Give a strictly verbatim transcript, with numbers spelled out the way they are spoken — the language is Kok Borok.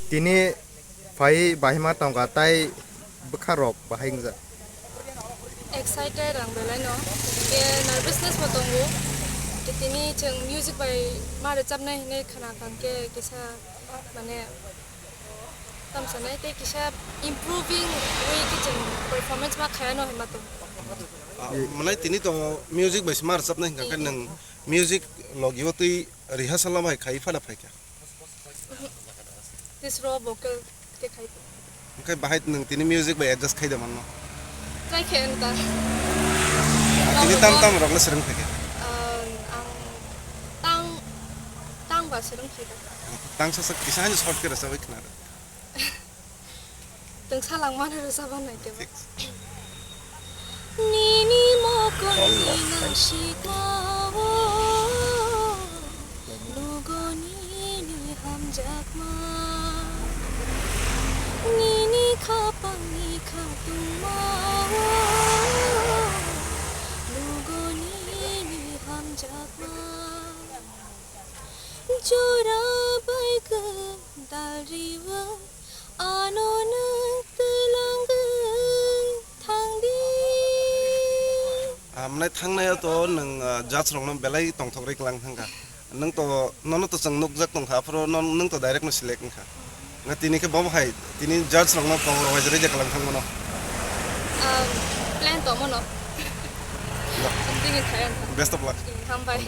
Tini phai bahima tongkha tai bwkha rok bahai wngjak. Excited ang belai no, ke nervousness bo tongo. Ke tini chwng music bai ma rwchapnai hinwi khna kha ke kisa mane tam sanai tei kisa improving way ke chwng performance ma khaya no hinma tongo. Ah, mane tini to music bai se ma rwchapnai hwnkha khe nwng music logi o twi rehearsal bai khai phana phaikha. Tisro vocal khe khai. Hwnkhe bahai nwng tini music bai adjust khai da manno? Try khe wng ta. Tini tam tam rok le swrwng phaikha? Ang, ang tang, tang ba swrwng phaikha. Tang sa sa kisa hani short khe rwchapwi khna rw. Tungsa langmani rwchapna naikhe ba. Fix. Nini mokolni nangsikmao, lugo nini hamjakma. Nini khapangni khatungmao, lugo nini hamjakma. Jora bai gwdal riwi ano nwng twlangwi thangdi. Amnai thangnai to nwng, ah, judge rokno belai tongthok rwi klang thangkha. Nwng to, nono to chwng nukjak tongkha, aphuru non-, nwng to direct no select wngkha. Nga tini khe bobo hai, tini judge rokno kok rok hai reject klang thangmano. Um, plan to mono. No. Something in khayan. Best of luck. Hambai.